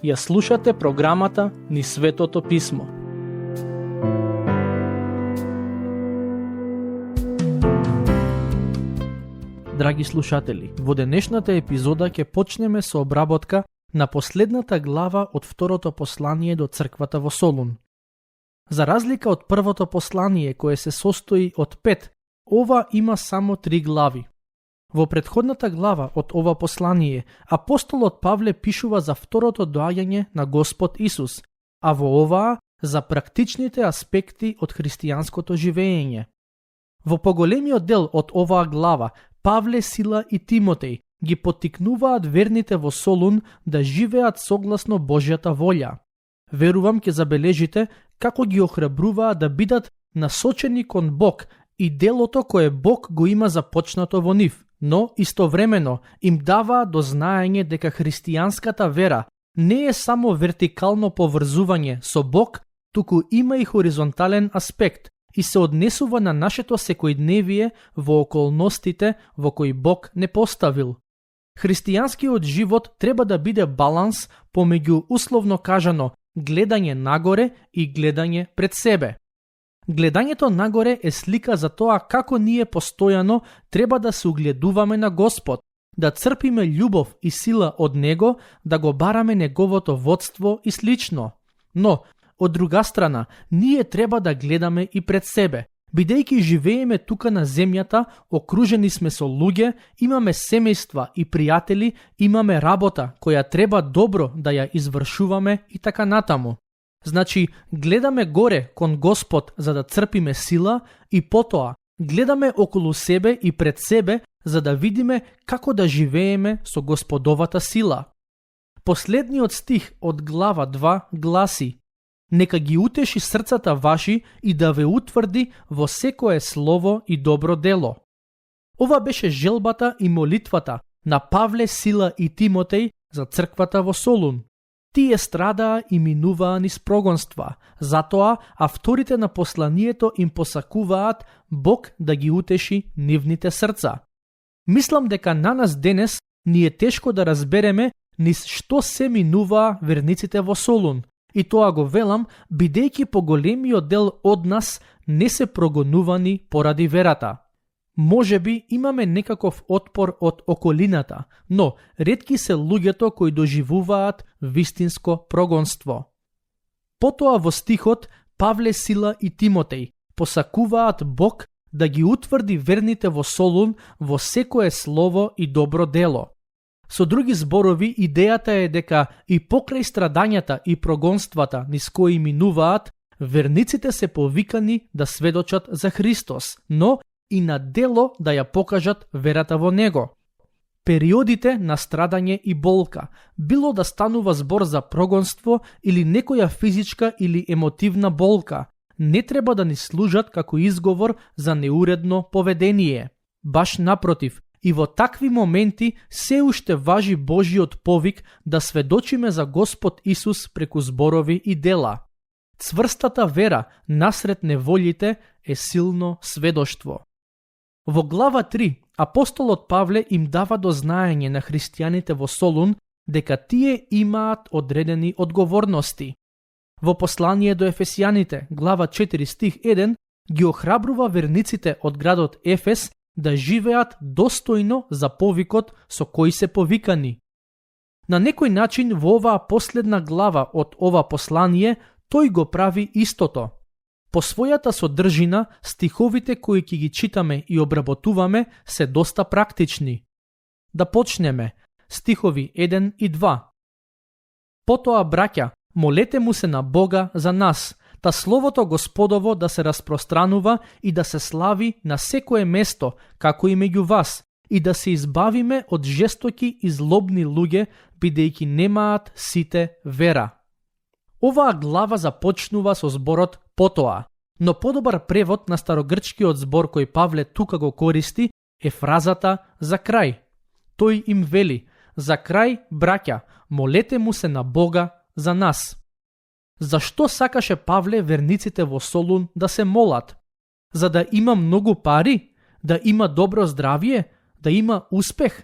Ја слушате програмата Низ Светото Писмо. Драги слушатели, во денешната епизода ќе почнеме со обработка на последната глава од второто послание до црквата во Солун. За разлика од првото послание кое се состои од 5, ова има само 3 глави. Во претходната глава од ова послание, апостолот Павле пишува за второто доаѓање на Господ Исус, а во оваа за практичните аспекти од христијанското живење. Во поголемиот дел од оваа глава, Павле, Сила и Тимотеј ги поттикнуваат верните во Солун да живеат согласно Божјата волја. Верувам ќе забележите како ги охрабруваат да бидат насочени кон Бог и делото кое Бог го има започнато во нив, но истовремено им даваа до знаење дека христијанската вера не е само вертикално поврзување со Бог, туку има и хоризонтален аспект и се однесува на нашето секојдневие во околностите во кои Бог не поставил. Христијанскиот живот треба да биде баланс помеѓу, условно кажано, гледање нагоре и гледање пред себе. Гледањето нагоре е слика за тоа како ние постојано треба да се угледуваме на Господ, да црпиме љубов и сила од Него, да го бараме Неговото водство и слично. Но, од друга страна, ние треба да гледаме и пред себе. Бидејќи живееме тука на земјата, окружени сме со луѓе, имаме семејства и пријатели, имаме работа која треба добро да ја извршуваме и така натаму. Значи, гледаме горе кон Господ за да црпиме сила и потоа гледаме околу себе и пред себе за да видиме како да живееме со Господовата сила. Последниот стих од глава 2 гласи: "Нека ги утеши срцата ваши и да ве утврди во секое слово и добро дело." Ова беше желбата и молитвата на Павле, Сила и Тимотеј за црквата во Солун. Тие страдаа и минуваа низ прогонства, затоа авторите на посланието им посакуваат Бог да ги утеши нивните срца. Мислам дека на нас денес ни е тешко да разбереме низ што се минуваа верниците во Солун, и тоа го велам бидејќи поголемиот дел од нас не се прогонувани поради верата. Може би имаме некаков отпор од околината, но ретки се луѓето кои доживуваат вистинско прогонство. Потоа во стихот Павле, Сила и Тимотеј посакуваат Бог да ги утврди верните во Солун во секое слово и добро дело. Со други зборови, идејата е дека и покрај страдањата и прогонствата низ кои минуваат, верниците се повикани да сведочат за Христос, но и на дело да ја покажат верата во Него. Периодите на страдање и болка, било да станува збор за прогонство или некоја физичка или емотивна болка, не треба да ни служат како изговор за неуредно поведение. Баш напротив, и во такви моменти се уште важи Божиот повик да сведочиме за Господ Исус преку зборови и дела. Цврстата вера насред неволите е силно сведоштво. Во глава 3, апостолот Павле им дава до знаење на христијаните во Солун дека тие имаат одредени одговорности. Во послание до Ефесијаните, глава 4 стих 1, ги охрабрува верниците од градот Ефес да живеат достојно за повикот со кој се повикани. На некој начин во оваа последна глава од ова послание тој го прави истото. По својата содржина, стиховите кои ќе ги читаме и обработуваме се доста практични. Да почнеме. Стихови 1 и 2. Потоа, браќа, молете му се на Бога за нас, та словото Господово да се распространува и да се слави на секое место, како и меѓу вас, и да се избавиме од жестоки и злобни луѓе, бидејќи немаат сите вера. Оваа глава започнува со зборот потоа, но подобар превод на старогрчкиот збор кој Павле тука го користи е фразата за крај. Тој им вели: за крај, браќа, молете му се на Бога за нас. Зашто сакаше Павле верниците во Солун да се молат? За да има многу пари? Да има добро здравие? Да има успех?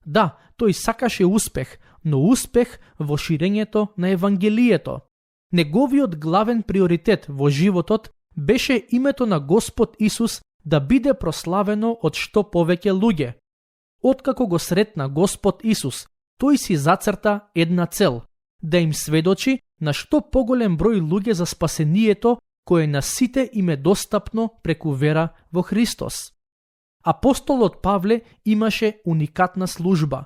Да, тој сакаше успех, но успех во ширењето на Евангелието. Неговиот главен приоритет во животот беше името на Господ Исус да биде прославено од што повеќе луѓе. Откако го сретна Господ Исус, тој си зацрта една цел – да им сведочи на што поголем број луѓе за спасението кое на сите им е достапно преку вера во Христос. Апостолот Павле имаше уникатна служба.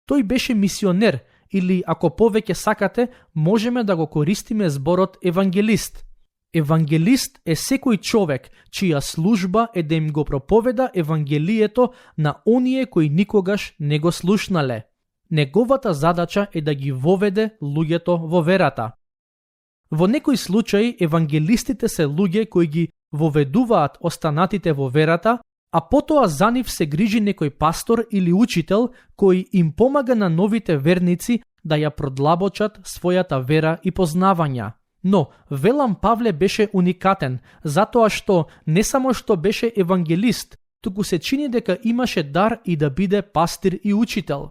Тој беше мисионер или, ако повеќе сакате, можеме да го користиме зборот евангелист. Евангелист е секој човек чија служба е да им го проповеда Евангелието на оние кои никогаш не го слушнале. Неговата задача е да ги воведе луѓето во верата. Во некои случаи евангелистите се луѓе кои ги воведуваат останатите во верата, а потоа за нив се грижи некој пастор или учител кој им помага на новите верници да ја продлабочат својата вера и познавања. Но велам Павле беше уникатен, затоа што не само што беше евангелист, туку се чини дека имаше дар и да биде пастир и учител.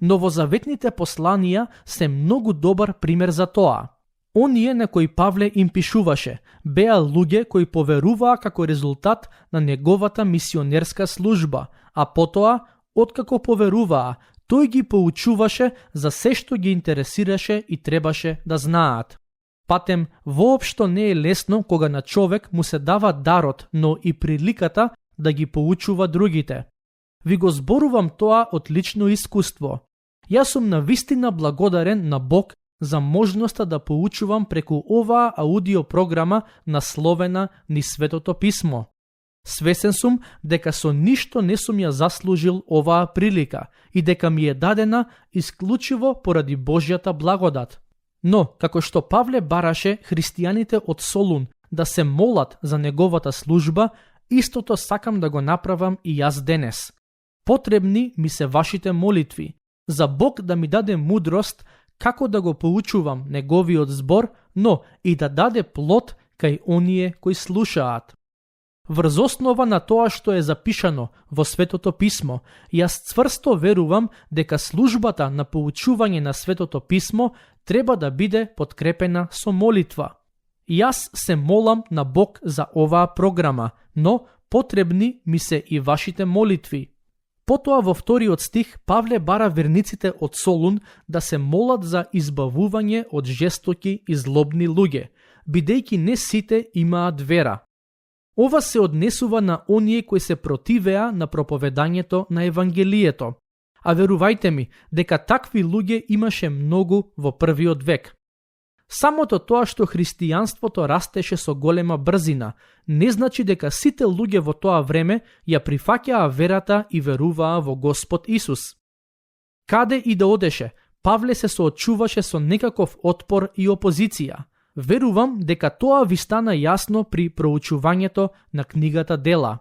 Новозаветните посланија се многу добар пример за тоа. Оние на кои Павле им пишуваше беа луѓе кои поверуваа како резултат на неговата мисионерска служба, а потоа, откако поверуваа, тој ги поучуваше за се што ги интересираше и требаше да знаат. Патем, воопшто не е лесно кога на човек му се дава дарот, но и приликата да ги поучува другите. Ви го зборувам тоа од лично искуство. Јас сум навистина благодарен на Бог за можноста да поучувам преку оваа аудиопрограма насловена низ Светото писмо. Свесен сум дека со ништо не сум ја заслужил оваа прилика и дека ми е дадена исклучиво поради Божјата благодат. Но, како што Павле бараше христијаните од Солун да се молат за неговата служба, истото сакам да го направам и јас денес. Потребни ми се вашите молитви, за Бог да ми даде мудрост како да го поучувам неговиот збор, но и да даде плод кај оние кои слушаат. Врз основа на тоа што е запишано во Светото писмо, јас цврсто верувам дека службата на поучување на Светото писмо треба да биде подкрепена со молитва. Јас се молам на Бог за оваа програма, но потребни ми се и вашите молитви. Потоа во вториот стих Павле бара верниците од Солун да се молат за избавување од жестоки и злобни луѓе, бидејќи не сите имаат вера. Ова се однесува на оние кои се противеа на проповедањето на Евангелието, а верувајте ми дека такви луѓе имаше многу во првиот век. Самото тоа што христијанството растеше со голема брзина, не значи дека сите луѓе во тоа време ја прифаќаа верата и веруваа во Господ Исус. Каде и да одеше, Павле се соочуваше со некаков отпор и опозиција. Верувам дека тоа ви стана јасно при проучувањето на книгата Дела.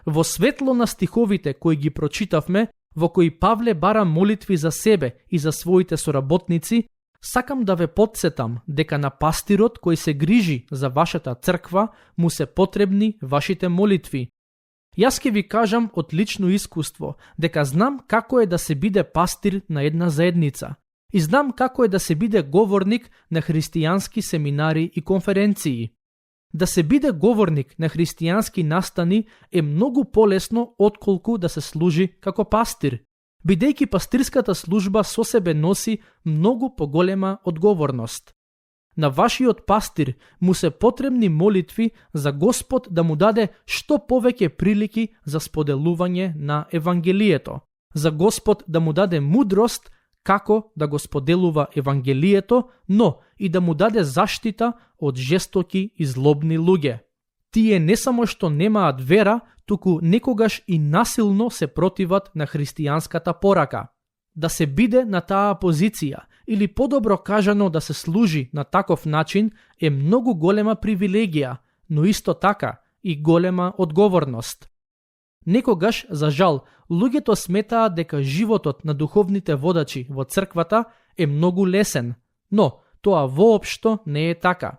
Во светло на стиховите кои ги прочитавме, во кои Павле бара молитви за себе и за своите соработници, сакам да ве потсетам дека на пастирот кој се грижи за вашата црква му се потребни вашите молитви. Јас ќе ви кажам од лично искуство дека знам како е да се биде пастир на една заедница и знам како е да се биде говорник на христијански семинари и конференции. Да се биде говорник на христијански настани е многу полесно отколку да се служи како пастир, бидејќи пастирската служба со себе носи многу поголема одговорност. На вашиот пастир му се потребни молитви за Господ да му даде што повеќе прилики за споделување на Евангелието, за Господ да му даде мудрост како да го споделува Евангелието, но и да му даде заштита од жестоки и злобни луѓе. Тие не само што немаат вера, туку некогаш и насилно се противат на христијанската порака. Да се биде на таа позиција, или подобро кажано да се служи на таков начин, е многу голема привилегија, но исто така и голема одговорност. Некогаш, за жал, луѓето сметаат дека животот на духовните водачи во црквата е многу лесен, но тоа воопшто не е така.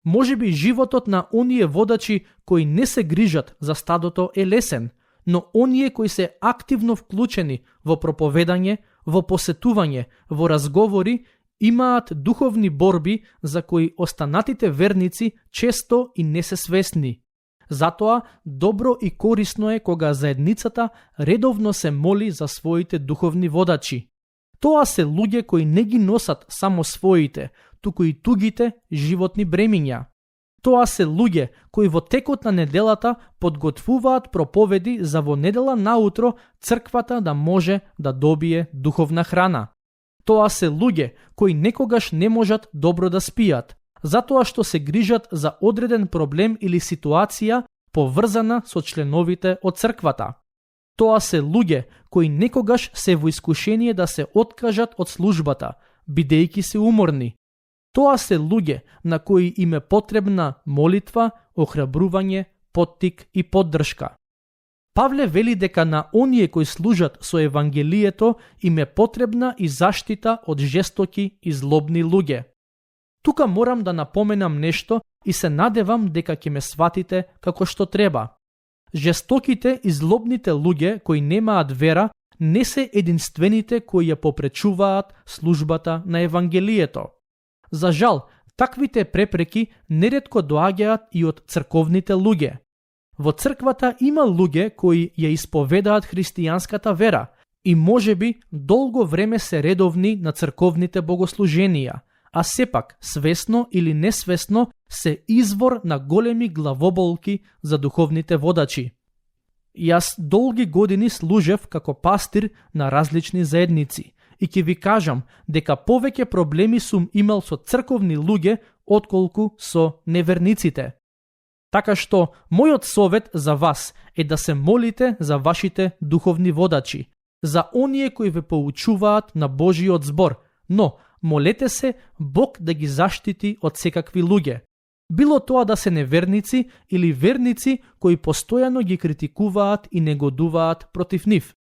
Можеби животот на оние водачи кои не се грижат за стадото е лесен, но оние кои се активно вклучени во проповедање, во посетување, во разговори, имаат духовни борби за кои останатите верници често и не се свесни. Затоа, добро и корисно е кога заедницата редовно се моли за своите духовни водачи. Тоа се луѓе кои не ги носат само своите, туку и тугите животни бремиња. Тоа се луѓе кои во текот на неделата подготвуваат проповеди за во недела наутро црквата да може да добие духовна храна. Тоа се луѓе кои некогаш не можат добро да спијат, затоа што се грижат за одреден проблем или ситуација поврзана со членовите од црквата. Тоа се луѓе кои некогаш се во искушение да се откажат од службата, бидејќи се уморни. Тоа се луѓе на кои им е потребна молитва, охрабрување, поттик и поддршка. Павле вели дека на оние кои служат со Евангелието им е потребна и заштита од жестоки и злобни луѓе. Тука морам да напоменам нешто и се надевам дека ќе ме сватите како што треба. Жестоките и злобните луѓе кои немаат вера не се единствените кои ја попречуваат службата на Евангелието. За жал, таквите препреки неретко доаѓаат и од црковните луѓе. Во црквата има луѓе кои ја исповедаат христијанската вера и можеби долго време се редовни на црковните богослуженија, а сепак свесно или несвесно се извор на големи главоболки за духовните водачи. Јас долги години служев како пастир на различни заедници и ќе ви кажам дека повеќе проблеми сум имал со црковни луѓе отколку со неверниците. Така што, мојот совет за вас е да се молите за вашите духовни водачи, за оние кои ве поучуваат на Божиот збор, но молете се Бог да ги заштити од секакви луѓе. Било тоа да се неверници или верници кои постојано ги критикуваат и негодуваат против нив.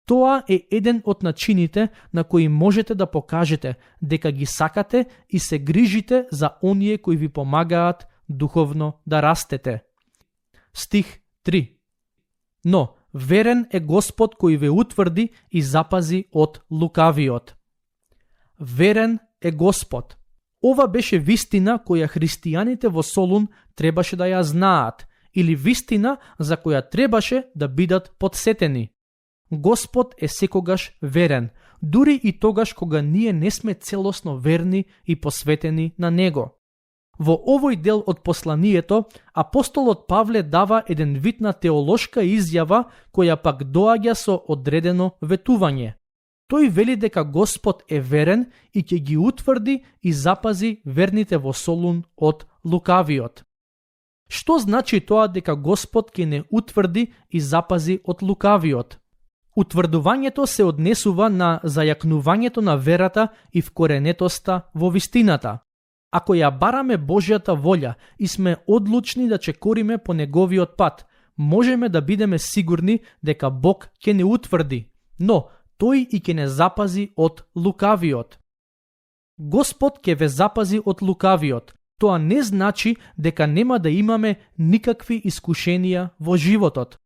Тоа е еден од начините на кои можете да покажете дека ги сакате и се грижите за оние кои ви помагаат духовно да растете. Стих 3. Но верен е Господ кој ве утврди и запази од лукавиот. Верен е Господ. Ова беше вистина која христијаните во Солун требаше да ја знаат, или вистина за која требаше да бидат подсетени. Господ е секогаш верен, дури и тогаш кога ние не сме целосно верни и посветени на Него. Во овој дел од посланието, апостолот Павле дава еден вид на теолошка изјава која пак доаѓа со одредено ветување. Тој вели дека Господ е верен и ќе ги утврди и запази верните во Солун од лукавиот. Што значи тоа дека Господ ќе не утврди и запази од лукавиот? Утврдувањето се однесува на зајакнувањето на верата и вкоренетоста во вистината. Ако ја бараме Божјата волја и сме одлучни да чекориме по неговиот пат, можеме да бидеме сигурни дека Бог ќе не утврди, но тој и ќе не запази од лукавиот. Господ ќе ве запази од лукавиот. Тоа не значи дека нема да имаме никакви искушенија во животот.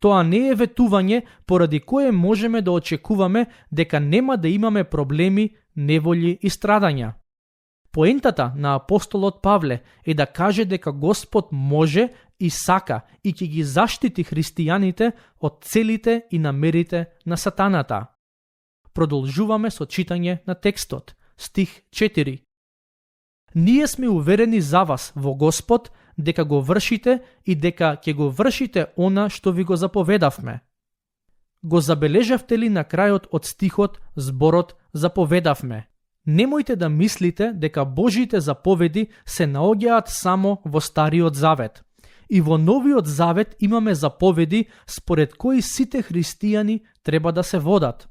Тоа не е ветување поради кое можеме да очекуваме дека нема да имаме проблеми, неволји и страдања. Поентата на апостолот Павле е да каже дека Господ може и сака и ќе ги заштити христијаните од целите и намерите на сатаната. Продолжуваме со читање на текстот. Стих 4. Ние сме уверени за вас во Господ дека го вршите и дека ќе го вршите она што ви го заповедавме. Го забележавте ли на крајот од стихот зборот заповедавме? Немојте да мислите дека Божите заповеди се наоѓаат само во Стариот Завет. И во Новиот Завет имаме заповеди според кои сите христијани треба да се водат.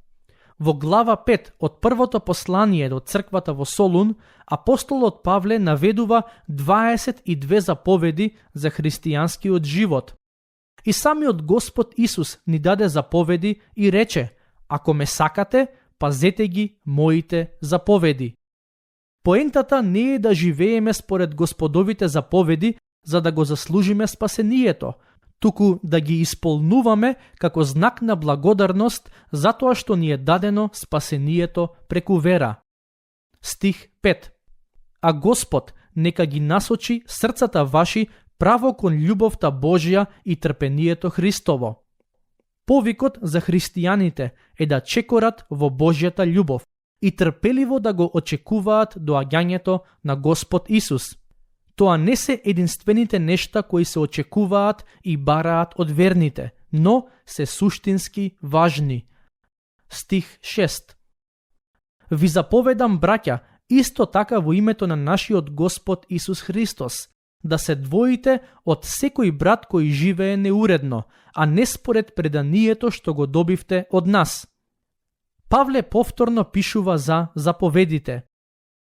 Во глава 5 од првото послание до црквата во Солун, апостолот Павле наведува 22 заповеди за христијанскиот живот. И самиот Господ Исус ни даде заповеди и рече: ако ме сакате, пазете ги моите заповеди. Поентата не е да живееме според Господовите заповеди за да го заслужиме спасението, туку да ги исполнуваме како знак на благодарност затоа што ни е дадено спасението преку вера. Стих 5. А Господ нека ги насочи срцата ваши право кон љубовта Божја и трпението Христово. Повикот за христијаните е да чекорат во Божјата љубов и трпеливо да го очекуваат доаѓањето на Господ Исус. Тоа не се единствените нешта кои се очекуваат и бараат од верните, но се суштински важни. Стих 6. Ви заповедам, браќа, исто така во името на нашиот Господ Исус Христос, да се двоите од секој брат кој живее неуредно, а не според преданието што го добивте од нас. Павле повторно пишува за заповедите.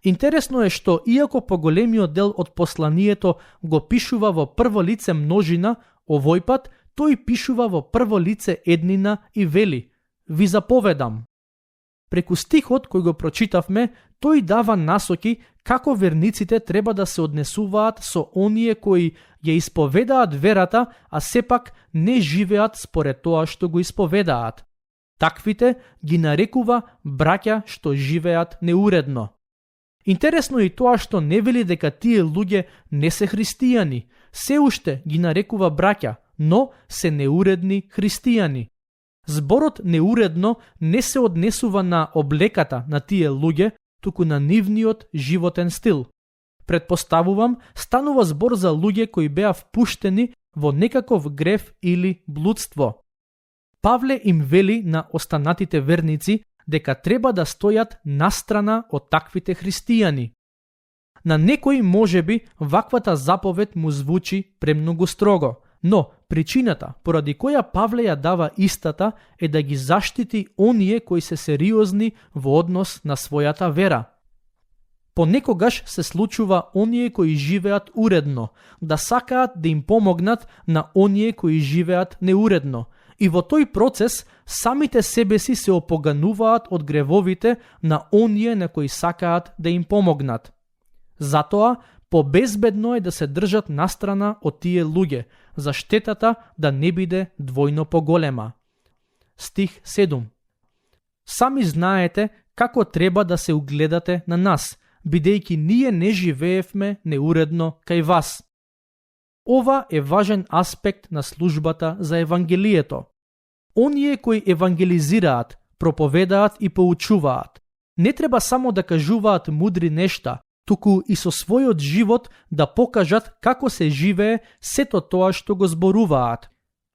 Интересно е што, иако поголемиот дел од посланието го пишува во прво лице множина, овој пат тој пишува во прво лице еднина и вели: ви заповедам. Преку стихот кој го прочитавме, тој дава насоки како верниците треба да се однесуваат со оние кои ја исповедаат верата, а сепак не живеат според тоа што го исповедаат. Таквите ги нарекува браќа што живеат неуредно. Интересно е и тоа што не вели дека тие луѓе не се христијани, се уште ги нарекува браќа, но се неуредни христијани. Зборот неуредно не се однесува на облеката на тие луѓе, туку на нивниот животен стил. Предпоставувам, станува збор за луѓе кои беа впуштени во некаков грев или блудство. Павле им вели на останатите верници дека треба да стојат настрана од таквите христијани. На некој можеби ваквата заповед му звучи премногу строго, но причината поради која Павле ја дава истата е да ги заштити оние кои се сериозни во однос на својата вера. Понекогаш се случува оние кои живеат уредно, да сакаат да им помогнат на оние кои живеат неуредно, и во тој процес самите себеси се опогануваат од гревовите на оние на кои сакаат да им помогнат. Затоа, побезбедно е да се држат настрана од тие луѓе, за штетата да не биде двојно поголема. Стих 7. Сами знаете како треба да се угледате на нас, бидејќи ние не живеевме неуредно кај вас. Ова е важен аспект на службата за Евангелието. Оние кои евангелизираат, проповедаат и поучуваат, не треба само да кажуваат мудри нешта, туку и со својот живот да покажат како се живее сето тоа што го зборуваат.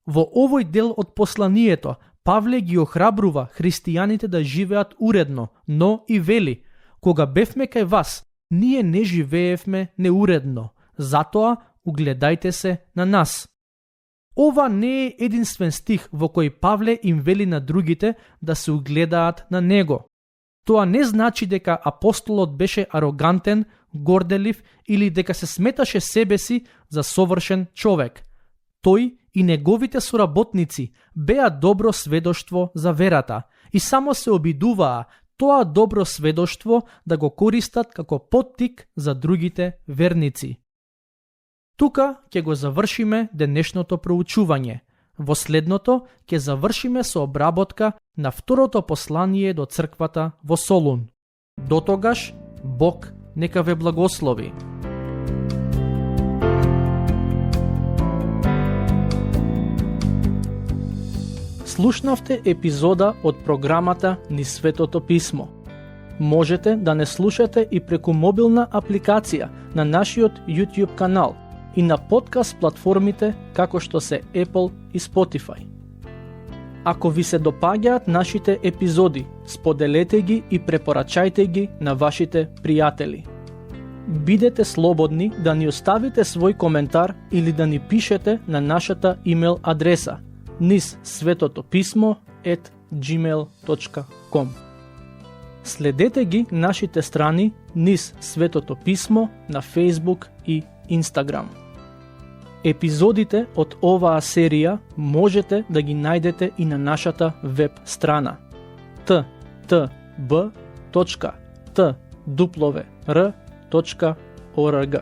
Во овој дел од посланието, Павле ги охрабрува христијаните да живеат уредно, но и вели: кога бевме кај вас, ние не живеевме неуредно, затоа угледајте се на нас. Ова не е единствен стих во кој Павле им вели на другите да се угледаат на него. Тоа не значи дека апостолот беше арогантен, горделив или дека се сметаше себе си за совршен човек. Тој и неговите соработници беа добро сведоштво за верата и само се обидуваа тоа добро сведоштво да го користат како поттик за другите верници. Тука ќе го завршиме денешното проучување. Во следното ќе завршиме со обработка на второто послание до црквата во Солун. Дотогаш, Бог нека ве благослови. Слушнавте епизода од програмата Низ Светото Писмо. Можете да не слушате и преку мобилна апликација на нашиот YouTube канал и на подкаст платформите како што се Apple и Spotify. Ако ви се допаѓаат нашите епизоди, споделете ги и препорачајте ги на вашите пријатели. Бидете слободни да ни оставите свој коментар или да ни пишете на нашата имейл адреса nizsvetotopismo@gmail.com. Следете ги нашите страни Низ Светото Писмо на Facebook и Instagram. Епизодите од оваа серија можете да ги најдете и на нашата веб страна ttb.twr.org.